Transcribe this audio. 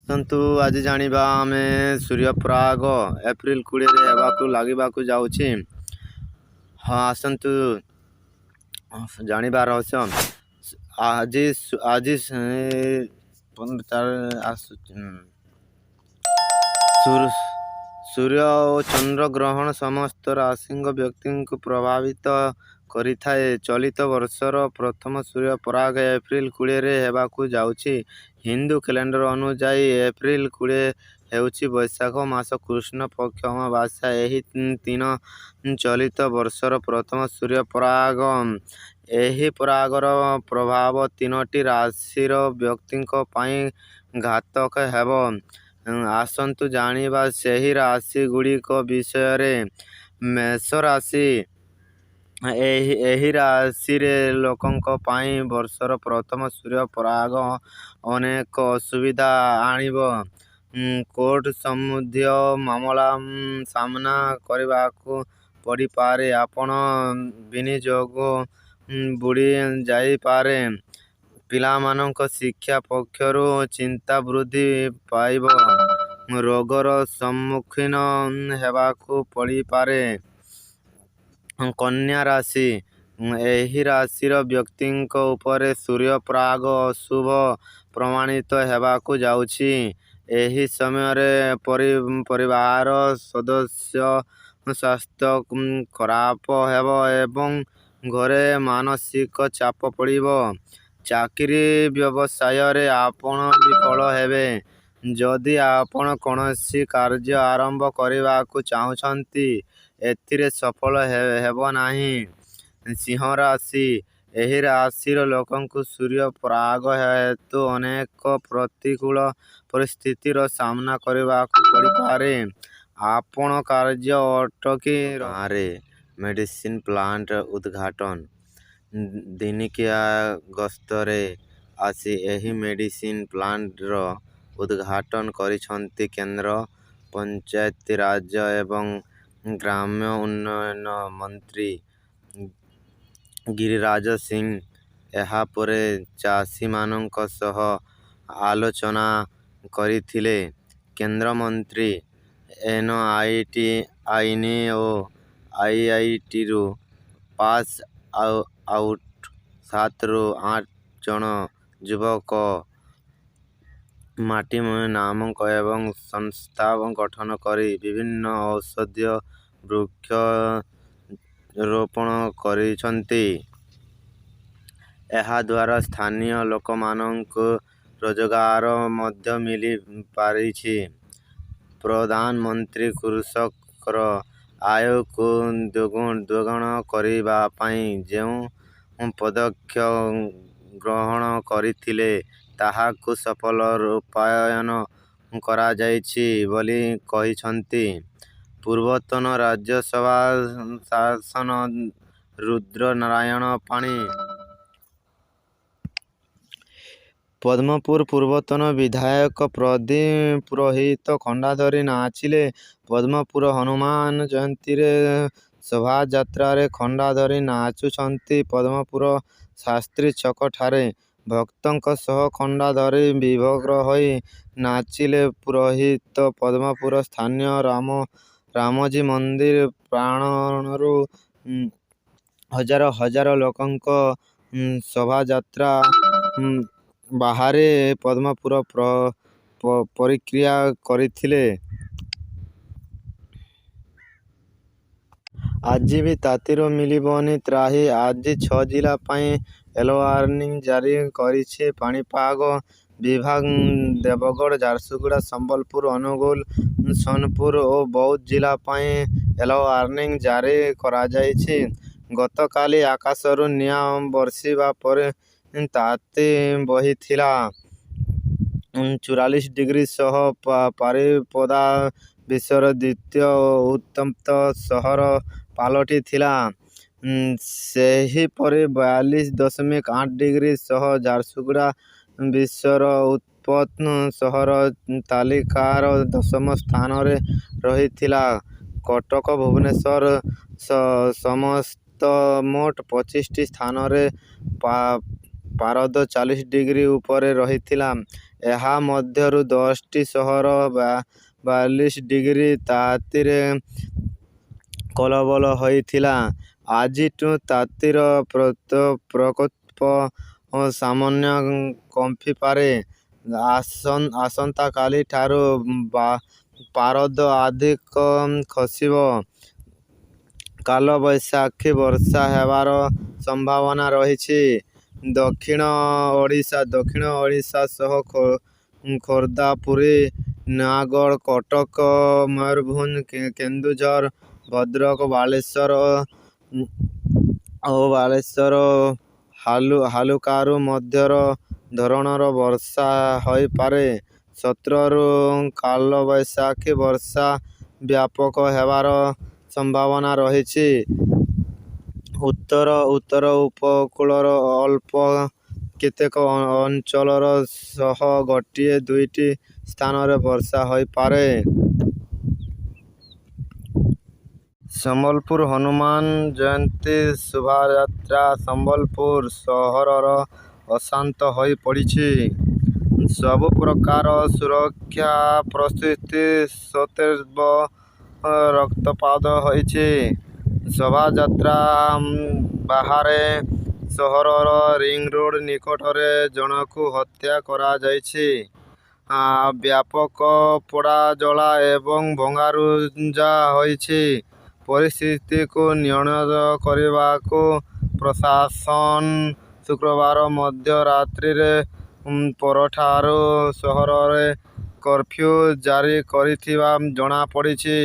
ଆସନ୍ତୁ, ଆଜି ଜାଣିବା ଆମେ ସୂର୍ଯ୍ୟପରାଗ ଏପ୍ରିଲ 20ରେ ହେବାକୁ ଲାଗିବାକୁ ଯାଉଛି। ହଁ, ଆସନ୍ତୁ ଜାଣିବା ରହସ୍ୟ। ଆଜି ଆଜି ଆସୁଛି। ସୂର୍ଯ୍ୟ ଓ ଚନ୍ଦ୍ର ଗ୍ରହଣ ସମସ୍ତ ରାଶିଙ୍କ ବ୍ୟକ୍ତିଙ୍କୁ ପ୍ରଭାବିତ କରିଥାଏ। ଚଳିତ ବର୍ଷର ପ୍ରଥମ ସୂର୍ଯ୍ୟପରାଗ ଏପ୍ରିଲ 20ରେ ହେବାକୁ ଯାଉଛି। ହିନ୍ଦୁ କ୍ୟାଲେଣ୍ଡର ଅନୁଯାୟୀ ଏପ୍ରିଲ 20 ହେଉଛି ବୈଶାଖ ମାସ କୃଷ୍ଣ ପକ୍ଷ ଅମାବାସ୍ୟା। ଏହି ଦିନ ଚଳିତ ବର୍ଷର ପ୍ରଥମ ସୂର୍ଯ୍ୟପରାଗ। ଏହି ପରାଗର ପ୍ରଭାବ ତିନୋଟି ରାଶିର ବ୍ୟକ୍ତିଙ୍କ ପାଇଁ ଘାତକ ହେବ। ଆସନ୍ତୁ ଜାଣିବା ସେହି ରାଶିଗୁଡ଼ିକ ବିଷୟରେ। ମେଷ ରାଶି, ଏହି ରାଶିରେ ଲୋକଙ୍କ ପାଇଁ ବର୍ଷର ପ୍ରଥମ ସୂର୍ଯ୍ୟପରାଗ ଅନେକ ଅସୁବିଧା ଆଣିବ। କୋର୍ଟ ସମ୍ବନ୍ଧୀୟ ମାମଲା ସାମ୍ନା କରିବାକୁ ପଡ଼ିପାରେ। ଆପଣ ବିନିଯୋଗ ବୁଡ଼ି ଯାଇପାରେ। ପିଲାମାନଙ୍କ ଶିକ୍ଷା ପକ୍ଷରୁ ଚିନ୍ତା ବୃଦ୍ଧି ପାଇବ। ରୋଗର ସମ୍ମୁଖୀନ ହେବାକୁ ପଡ଼ିପାରେ। କନ୍ୟା ରାଶି, ଏହି ରାଶିର ବ୍ୟକ୍ତିଙ୍କ ଉପରେ ସୂର୍ଯ୍ୟପରାଗ ଅଶୁଭ ପ୍ରମାଣିତ ହେବାକୁ ଯାଉଛି। ଏହି ସମୟରେ ପରିବାର ସଦସ୍ୟ ସ୍ୱାସ୍ଥ୍ୟ ଖରାପ ହେବ ଏବଂ ଘରେ ମାନସିକ ଚାପ ପଡ଼ିବ। ଚାକିରି ବ୍ୟବସାୟରେ ଆପଣ ବିଫଳ ହେବେ। ଯଦି ଆପଣ କୌଣସି କାର୍ଯ୍ୟ ଆରମ୍ଭ କରିବାକୁ ଚାହୁଁଛନ୍ତି, ଏଥିରେ ସଫଳ ହେବ ନାହିଁ। ସିଂହ ରାଶି, ଏହି ରାଶିର ଲୋକଙ୍କୁ ସୂର୍ଯ୍ୟପରାଗ ହେତୁ ଅନେକ ପ୍ରତିକୂଳ ପରିସ୍ଥିତିର ସାମ୍ନା କରିବାକୁ ପଡ଼ିପାରେ। ଆପଣ କାର୍ଯ୍ୟ ଅଟକି ଗାଁରେ ମେଡିସିନ ପ୍ଲାଣ୍ଟ ଉଦଘାଟନ। ଦିନିକିଆ ଗସ୍ତରେ ଆସି ଏହି ମେଡିସିନ ପ୍ଲାଣ୍ଟର ଉଦଘାଟନ କରିଛନ୍ତି କେନ୍ଦ୍ର ପଞ୍ଚାୟତିରାଜ ଏବଂ ଗ୍ରାମ୍ୟ ଉନ୍ନୟନ ମନ୍ତ୍ରୀ ଗିରିରାଜ ସିଂ। ଏହାପରେ ଚାଷୀମାନଙ୍କ ସହ ଆଲୋଚନା କରିଥିଲେ କେନ୍ଦ୍ରମନ୍ତ୍ରୀ। ଏନଆଇଟି ଆଇନ ଓ ଆଇଆଇଟିରୁ ପାସ୍ ଆଉଟ 7ରୁ 8 ଜଣ ଯୁବକ ମାଟି ନାମକ ଏକ ସଂସ୍ଥା ଗଠନ କରି ବିଭିନ୍ନ ଔଷଧୀୟ ବୃକ୍ଷ ରୋପଣ କରିଛନ୍ତି। ଏହାଦ୍ୱାରା ସ୍ଥାନୀୟ ଲୋକମାନଙ୍କୁ ରୋଜଗାର ମଧ୍ୟ ମିଳିପାରିଛି। ପ୍ରଧାନମନ୍ତ୍ରୀ କୃଷକର ଆୟକୁ ଦ୍ୱିଗୁଣ କରିବା ପାଇଁ ଯେଉଁ ପଦକ୍ଷେପ ଗ୍ରହଣ କରିଥିଲେ, ତାହାକୁ ସଫଳ ରୂପାୟନ କରାଯାଇଛି ବୋଲି କହିଛନ୍ତି ପୂର୍ବତନ ରାଜ୍ୟସଭା ସାଂସଦ ରୁଦ୍ର ନାରାୟଣ ପାଣି। ପଦ୍ମପୁର ପୂର୍ବତନ ବିଧାୟକ ପ୍ରଦୀପ ପୁରୋହିତ ଖଣ୍ଡା ଧରି ନାଚିଲେ। ପଦ୍ମପୁର ହନୁମାନ ଜୟନ୍ତୀରେ ଶୋଭାଯାତ୍ରାରେ ଖଣ୍ଡା ଧରି ନାଚୁଛନ୍ତି ପଦ୍ମପୁର ଶାସ୍ତ୍ରୀ ଛକଠାରେ ଭକ୍ତଙ୍କ ସହ ଖଣ୍ଡା ଧରି ବିଭୋର ହୋଇ ନାଚିଲେ ପୁରୋହିତ। ପଦ୍ମପୁର ସ୍ଥାନୀୟ ରାମଜୀ ମନ୍ଦିର ପ୍ରାଙ୍ଗଣରୁ ହଜାର ହଜାର ଲୋକଙ୍କ ଶୋଭାଯାତ୍ରା ବାହାରି ପଦ୍ମପୁର ପରିକ୍ରିୟା କରିଥିଲେ। ଆଜି ବି ତାତିରୁ ମିଳିବନି ତ୍ରାହି। ଆଜି ଛଅ ଜିଲ୍ଲା ପାଇଁ ୟେଲୋ ୱାର୍ଣ୍ଣିଂ ଜାରି କରିଛି ପାଣିପାଗ ବିଭାଗ। ଦେବଗଡ଼, ଝାରସୁଗୁଡ଼ା, ସମ୍ବଲପୁର, ଅନୁଗୁଳ, ସୋନପୁର ଓ ବୌଦ୍ଧ ଜିଲ୍ଲା ପାଇଁ ୟେଲୋ ୱାର୍ଣ୍ଣିଂ ଜାରି କରାଯାଇଛି। ଗତକାଲି ଆକାଶରୁ ନିଆଁ ବର୍ଷିବା ପରି ତାତି ବହିଥିଲା। 44 ଡିଗ୍ରୀ ସହ ବାରିପଦା ବିଶ୍ୱର ଦ୍ୱିତୀୟ ଉତ୍ତପ୍ତ ସହର ପାଲଟିଥିଲା। ସେହିପରି 42.8 ଡିଗ୍ରୀ ସହ ଝାରସୁଗୁଡ଼ା ବିଶ୍ୱର ଉତ୍ତପ୍ତ ସହର ତାଲିକାର ଦଶମ ସ୍ଥାନରେ ରହିଥିଲା। କଟକ, ଭୁବନେଶ୍ୱର ସମେତ ମୋଟ 25ଟି ସ୍ଥାନରେ ପାରଦ 40 ଡିଗ୍ରୀ ଉପରେ ରହିଥିଲା। ଏହା ମଧ୍ୟରୁ 10ଟି ସହର 42 ଡିଗ୍ରୀ ତାତିରେ କଲବଲ ହୋଇଥିଲା। ଆଜିଠୁ ତାତିର ପ୍ରକୋପ ସାମାନ୍ୟ କମିପାରେ। ଆସନ୍ତାକାଲିଠାରୁ ପାରଦ ଅଧିକ ଖସିବ। କାଳବୈଶାଖୀ ବର୍ଷା ହେବାର ସମ୍ଭାବନା ରହିଛି। ଦକ୍ଷିଣ ଓଡ଼ିଶା ସହ ଖୋର୍ଦ୍ଧା, ପୁରୀ, ନୟାଗଡ଼, କଟକ, ମୟୂରଭଞ୍ଜ, କେନ୍ଦୁଝର, ଭଦ୍ରକ, ବାଲେଶ୍ୱର ଓ ବାଲେଶ୍ୱର ହାଲୁକାରୁ ମଧ୍ୟମ ଧରଣର ବର୍ଷା ହୋଇପାରେ। 17ରୁ କାଳବୈଶାଖୀ ବର୍ଷା ବ୍ୟାପକ ହେବାର ସମ୍ଭାବନା ରହିଛି। ଉତ୍ତର ଉପକୂଳର ଅଳ୍ପ କେତେକ ଅଞ୍ଚଳର ସହ ଗୋଟିଏ ଦୁଇଟି ସ୍ଥାନରେ ବର୍ଷା ହୋଇପାରେ। ସମ୍ବଲପୁର ହନୁମାନ ଜୟନ୍ତୀ ଶୋଭାଯାତ୍ରା ସମ୍ବଲପୁର ସହରର ଅଶାନ୍ତ ହୋଇପଡ଼ିଛି। ସବୁ ପ୍ରକାର ସୁରକ୍ଷା ପ୍ରସ୍ତୁତି ସତ୍ତ୍ୱେ ରକ୍ତପାତ ହୋଇଛି। ଶୋଭାଯାତ୍ରା ବାହାରେ ସହରର ରିଂରୋଡ ନିକଟରେ ଜଣଙ୍କୁ ହତ୍ୟା କରାଯାଇଛି। ବ୍ୟାପକ ପୋଡ଼ାଜଳା ଏବଂ ଭଙ୍ଗାରୁଜା ହୋଇଛି। ପରିସ୍ଥିତିକୁ ନିୟନ୍ତ୍ରଣ କରିବାକୁ ପ୍ରଶାସନ ଶୁକ୍ରବାର ମଧ୍ୟରାତ୍ରି ପରଠାରୁ ସହରରେ କର୍ଫ୍ୟୁ ଜାରି କରିଥିବା ଜଣାପଡ଼ିଛି।